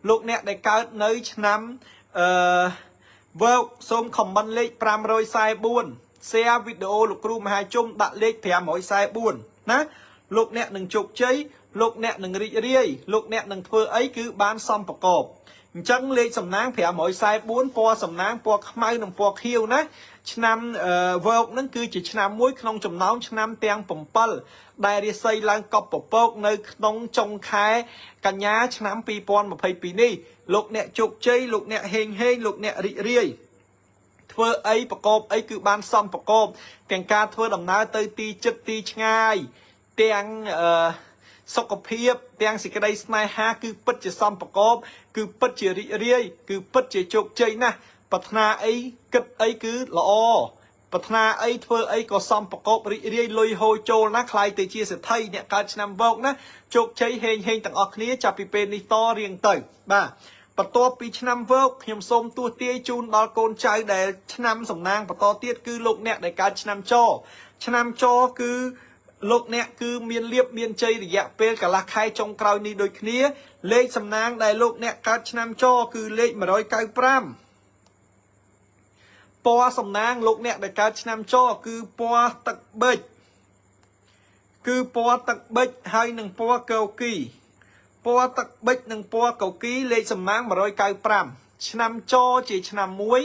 [SPEAKER 1] លោកអ្នកដែលកើតនៅឆ្នាំអឺវើកសូម comment លេខ544 share វីដេអូលោកគ្រូមហាជុំដាក់លេខ544ណាលោកអ្នកនឹងជោគជ័យលោកអ្នកនឹងរីករាយលោកអ្នកនឹងធ្វើអីគឺបានសំប្រកបអញ្ចឹងលេខសំណាង544ពណ៌សំណាងពណ៌ខ្មៅនិងពណ៌ខៀវណាឆ្នាំវកហ្នឹងគឺជាឆ្នាំមួយក្នុងចំណោមឆ្នាំទាំង7ដែលរាសីឡើងកប់ពពកនៅក្នុងចុងខែកញ្ញាឆ្នាំ2022នេះលោកអ្នកជោគជ័យលោកអ្នកហេងហេងលោកអ្នករីករាយធ្វើអីប្រកបអីគឺបានសំប្រកបទាំងការធ្វើដំណើរទៅទីចិត្តទីឆ្ងាយទាំងអឺសុខភាពទាំងសេចក្តីស្នេហាគឺពិតជាសំប្រកបគឺពិតជារីករាយគឺពិតជាជោគជ័យណាស់ប្រាថ្នាអីគិតអីគឺល្អប្រាថ្នាអីធ្វើអីក៏សំប្រកបរីករាយលុយហូរចូលណាខ្លាយទៅជាសេដ្ឋីអ្នកកើតឆ្នាំវកណាជោគជ័យហេងហេងទាំងអស់គ្នាចាប់ពីពេលនេះតរៀងទៅបាទបន្ទាប់ពីឆ្នាំវកខ្ញុំសូមទស្សទាយជូនដល់កូនចៅដែលឆ្នាំសំណាងបន្តទៀតគឺលោកអ្នកដែលកើតឆ្នាំចឆ្នាំចគឺលោកអ្នកគឺមានលៀបមានជ័យរយៈពេលកន្លះខែចុងក្រោយនេះដូចគ្នាលេខសំណាងដែលលោកអ្នកកើតឆ្នាំចគឺលេខ195ពណ៌សំណាងលោកអ្នកដែលកើតឆ្នាំចគឺពណ៌ទឹកប៊ិចគឺពណ៌ទឹកប៊ិចហើយនឹងពណ៌កោគីពណ៌ទឹកប៊ិចនិងពណ៌កោគីលេខសំណាង195ឆ្នាំចជាឆ្នាំមួយ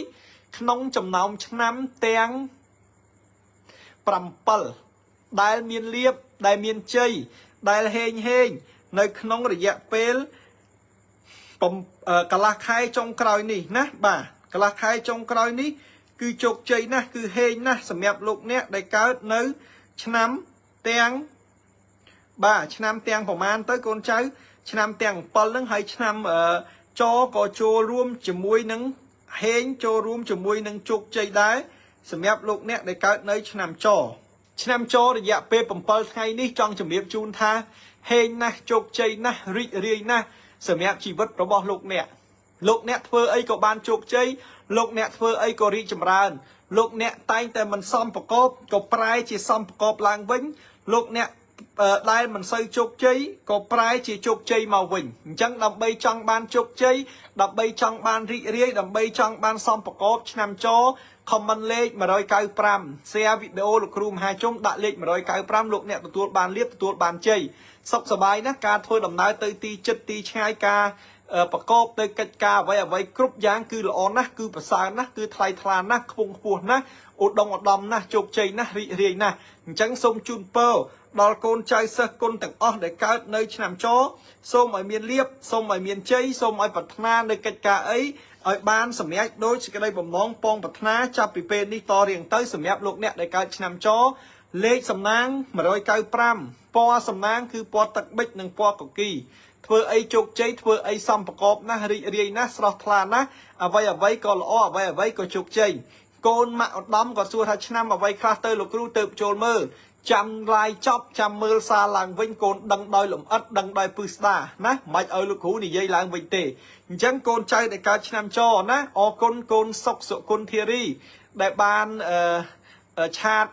[SPEAKER 1] ក្នុងចំណោមឆ្នាំទាំង7ដែលមានលៀបដែលមានជ័យដែលហេងហេងនៅក្នុងរយៈពេលកន្លះខែចុងក្រោយនេះណាបាទកន្លះខែចុងក្រោយនេះគឺជោគជ័យណាស់គឺហេងណាស់សម្រាប់លោកអ្នកដែលកើតនៅឆ្នាំទាំងបាទឆ្នាំទាំងប្រមាណទៅកូនចៅឆ្នាំទាំង7ហ្នឹងហើយឆ្នាំចក៏ចូលរួមជាមួយនឹងហេងចូលរួមជាមួយនឹងជោគជ័យដែរសម្រាប់លោកអ្នកដែលកើតនៅឆ្នាំចឆ្នាំចរយៈពេល7ថ្ងៃនេះចង់ជម្រាបជូនថាហេងណាស់ជោគជ័យណាស់រីករាយណាស់សម្រាប់ជីវិតរបស់លោកអ្នកលោកអ្នកធ្វើអីក៏បានជោគជ័យលោកអ្នកធ្វើអីក៏រីកចម្រើនលោកអ្នកតែងតែមិនសមប្រកបក៏ប្រែជាសមប្រកបឡើងវិញលោកអ្នក ដែលមិនសូវជោគជ័យក៏ប្រែជាជោគជ័យមកវិញអញ្ចឹងដើម្បីចង់បានជោគជ័យដើម្បីចង់បានរីករាយដើម្បីចង់បានសំប្រកបឆ្នាំច comment លេខ195 share វីដេអូលោកគ្រូមហាជុំដាក់លេខ195លោកអ្នកទទួលបានលៀបទទួលបានជ័យសុខសប្បាយណាស់ការធ្វើដំណើរទៅទីចិត្តទីឆ្ងាយការប្រកបទៅកិច្ចការអ្វីអ្វីគ្រប់យ៉ាងគឺល្អណាស់គឺប្រសើរណាស់គឺថ្លៃថ្លាណាស់ខ្ពង់ខ្ពស់ណាស់ឧត្តមឧត្តមណាស់ជោគជ័យណាស់រីករាយណាស់អញ្ចឹងសូមជូនពរដល់កូនចៅសិស្សគុណទាំងអស់ដែលកើតនៅឆ្នាំចសូមឲ្យមានលៀបសូមឲ្យមានជ័យសូមឲ្យប្រាថ្នានៅកិច្ចការអីឲ្យបានសម្រេចដោយសេចក្តីបំណងពងប្រាថ្នាចាប់ពីពេលនេះតរៀងទៅសម្រាប់លោកអ្នកដែលកើតឆ្នាំចលេខសំណាង195ពណ៌សំណាងគឺពណ៌ទឹកប៊ិចនិងពណ៌កគីធ្វើអីជោគជ័យធ្វើអីសំប្រកបណាស់រីករាយណាស់ស្រស់ថ្លាណាស់អ្វីអ្វីក៏ល្អអ្វីអ្វីក៏ជោគជ័យកូនម៉ាក់ឧត្តមក៏សួរថាឆ្នាំអ្វីខ្លះទៅលោកគ្រូទៅចូលមើលចាំឡាយចប់ចាំមើលសារឡើងវិញកូនដឹងដោយលំអិតដឹងដោយពឹស្ដាណាមិនឲ្យលោកគ្រូនិយាយឡើងវិញទេអញ្ចឹងកូនចៅដែលកើតឆ្នាំចណាអរគុណកូនសុកសុគន្ធធារីដែលបានអឺchat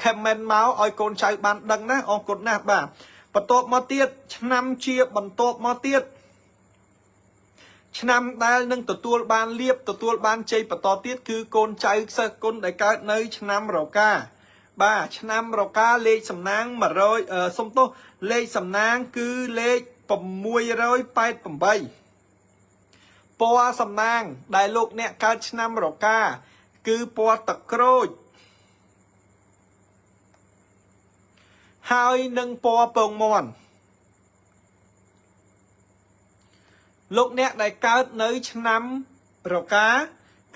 [SPEAKER 1] comment មកឲ្យកូនចៅបានដឹងណាអរគុណណាស់បាទបន្ទាប់មកទៀតឆ្នាំជាបន្ទាប់មកទៀតឆ្នាំដែលនឹងទទួលបានលៀបទទួលបានជ័យបន្តទៀតគឺកូនចៅសិស្សគុណដែលកើតនៅឆ្នាំរកាបាទឆ្នាំរកាលេខសំណាង100សុំទោសលេខសំណាងគឺលេខ688ពណ៌សំណាងដែលលោកអ្នកកើតឆ្នាំរកាគឺពណ៌ទឹកក្រូចហើយនឹងពណ៌ពងមាន់លោកអ្នកដែលកើតនៅឆ្នាំរកា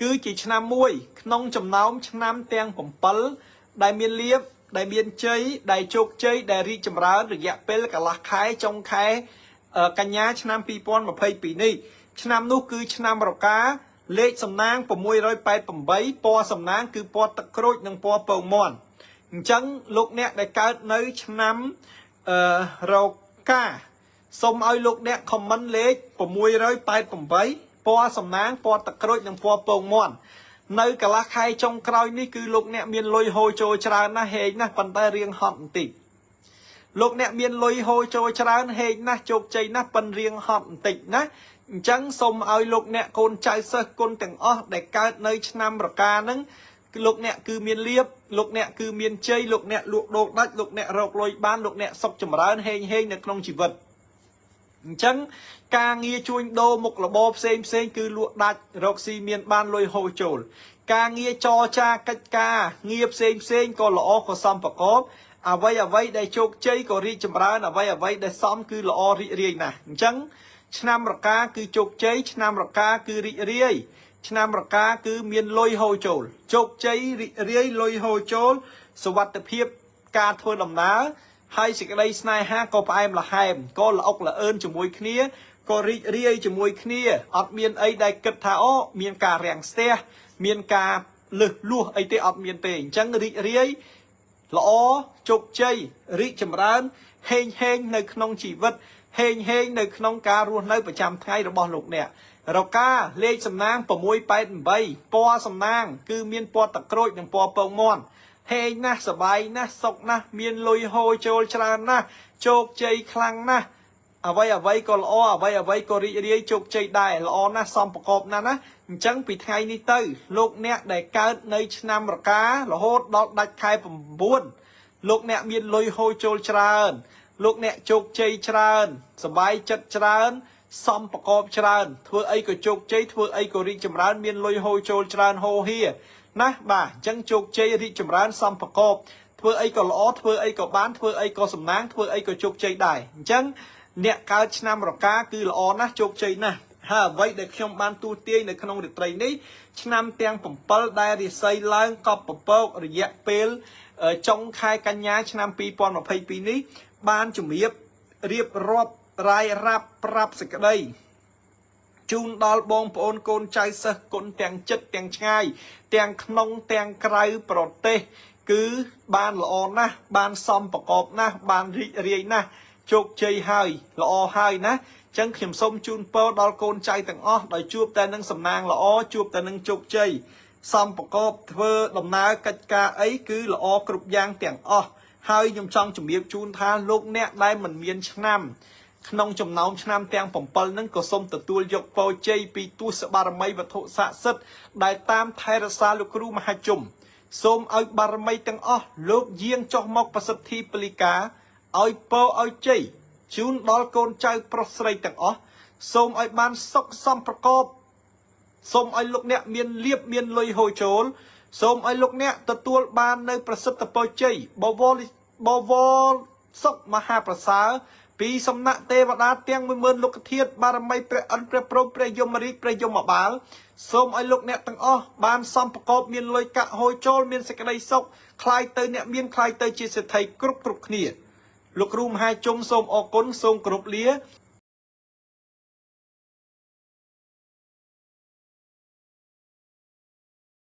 [SPEAKER 1] គឺជាឆ្នាំមួយក្នុងចំណោមឆ្នាំទាំង7ដែលមានលៀបដែលមានជ័យដែលជោគជ័យដែលរីកចម្រើនរយៈពេលកន្លះខែចុងខែកញ្ញាឆ្នាំ2022នេះឆ្នាំនោះគឺឆ្នាំរកាលេខសំណាង688ពណ៌សំណាងគឺពណ៌ទឹកក្រូចនិងពណ៌ពងមាន់អញ្ចឹងលោកអ្នកដែលកើតនៅឆ្នាំអឺរកាសូមឲ្យលោកអ្នក comment លេខ688ពណ៌សំណាងពណ៌ទឹកក្រូចនិងពណ៌ពងមាន់នៅកន្លះខែចុងក្រោយនេះគឺលោកអ្នកមានលុយហូរចូលច្រើនណាស់ហេងណាស់ប៉ុន្តែរៀងហត់បន្តិចលោកអ្នកមានលុយហូរចូលច្រើនហេងណាស់ជោគជ័យណាស់ប៉ិនរៀងហត់បន្តិចណាអញ្ចឹងសូមឲ្យលោកអ្នកកូនចៅសិស្សគុណទាំងអស់ដែលកើតនៅឆ្នាំរកាហ្នឹងលោកអ្នកគឺមានលៀបលោកអ្នកគឺមានជ័យលោកអ្នកលក់ដូរដាច់លោកអ្នករកលុយបានលោកអ្នកសុខចម្រើនហេងហេងនៅក្នុងជីវិតអញ្ចឹងការងារជួញដូរមុខរបរផ្សេងផ្សេងគឺលក់ដាច់រកស៊ីមានបានលុយហូរចូលការងារចរចាកិច្ចការងារផ្សេងផ្សេងក៏ល្អក៏សមប្រកបអ្វីអ្វីដែលជោគជ័យក៏រីកចម្រើនអ្វីអ្វីដែលសមគឺល្អរីករាយណាស់អញ្ចឹងឆ្នាំរកាគឺជោគជ័យឆ្នាំរកាគឺរីករាយឆ្នាំរកាគឺមានលុយហូរចូលជោគជ័យរីករាយលុយហូរចូលសុវត្ថិភាពការធ្វើដំណើរហើយសេចក្តីស្នេហាក៏ផ្អែមល្ហែមក៏ល្អុកល្អឿនជាមួយគ្នាក៏រីករាយជាមួយគ្នាអត់មានអីដែលគិតថាអូមានការរាំងស្ទះមានការលឹះលួសអីទេអត់មានទេអញ្ចឹងរីករាយល្អជោគជ័យរីកចម្រើនហេងហេងនៅក្នុងជីវិតហេងហេងនៅក្នុងការរស់នៅប្រចាំថ្ងៃរបស់លោកអ្នករកាលេខសំណាង688ពណ៌សំណាងគឺមានពណ៌ទឹកក្រូចនិងពណ៌ពងមាន់ហេងណាស់សបាយណាស់សុខណាស់មានលុយហូរចូលច្រើនណាស់ជោគជ័យខ្លាំងណាស់អ្វីអ្វីក៏ល្អអ្វីអ្វីក៏រីករាយជោគជ័យដែរល្អណាស់សំប្រកបណាស់ណាអញ្ចឹងពីថ្ងៃនេះទៅលោកអ្នកដែលកើតនៅឆ្នាំរការហូតដល់ដាច់ខែ9លោកអ្នកមានលុយហូរចូលច្រើនលោកអ្នកជោគជ័យច្រើនសบายចិត្តច្រើនសំប្រកបច្រើនធ្វើអីក៏ជោគជ័យធ្វើអីក៏រីកចម្រើនមានលុយហូរចូលច្រើនហូរហៀណាបាទអញ្ចឹងជោគជ័យរីកចម្រើនសំប្រកបធ្វើអីក៏ល្អធ្វើអីក៏បានធ្វើអីក៏សំណាងធ្វើអីក៏ជោគជ័យដែរអញ្ចឹងអ្នកកើតឆ្នាំរកាគឺល្អណាស់ជោគជ័យណាស់ហើយអ្វីដែលខ្ញុំបានទូទាយនៅក្នុងរាត្រីនេះឆ្នាំទាំង7ដែលរាសីឡើងកប់ពពករយៈពេលចុងខែកញ្ញាឆ្នាំ2022នេះបានជំរាបរៀបរាប់រាយរាប់ប្រាប់សេចក្តីជូនដល់បងប្អូនកូនចៅសិស្សគុណទាំងចិត្តទាំងឆ្ងាយទាំងក្នុងទាំងក្រៅប្រទេសគឺបានល្អណាស់បានសំប្រកបណាស់បានរីករាយណាស់ជោគជ័យហើយល្អហើយណាចឹងខ្ញុំសូមជូនពរដល់កូនចៅទាំងអស់ដោយជួបតែនឹងសំណាងល្អជួបតែនឹងជោគជ័យសំប្រកបធ្វើដំណើរកិច្ចការអីគឺល្អគ្រប់យ៉ាងទាំងអស់ ហើយខ្ញុំចង់ជំរាបជូនថាលោកអ្នកដែលមិនមានឆ្នាំក្នុងចំណោមឆ្នាំទាំង7ហ្នឹងក៏សូមទទួលយកពរជ័យពីទសបារមីវត្ថុស័ក្តិសិទ្ធិដែលតាមថែរក្សាលោកគ្រូមហាជុំសូមឲ្យបារមីទាំងអស់លោកយាងចុះមកប្រសិទ្ធិពលិកាឲ្យពរឲ្យជ័យជូនដល់កូនចៅប្រុសស្រីទាំងអស់សូមឲ្យបានសុខសំប្រកប សូមឲ្យលោកអ្នកមានលៀបមានលុយហូរចូលសូមឲ្យលោកអ្នកទទួលបាននៅប្រសិទ្ធពរជ័យបវរបវរសុខមហាប្រសើរពីសំណាក់ទេវតាទាំង10000លោកធាតុបារមីព្រះឥន្ទព្រះព្រហ្មព្រះយមរាជព្រះយមបាលសូមឲ្យលោកអ្នកទាំងអស់បានសំប្រកបមានលុយកាក់ហូរចូលមានសេចក្តីសុខคล้ายទៅអ្នកមានคล้ายទៅជាសេដ្ឋីគ្រប់គ្រប់គ្នាលោកគ្រូមហាជុំសូមអរគុណសូមគោរពលា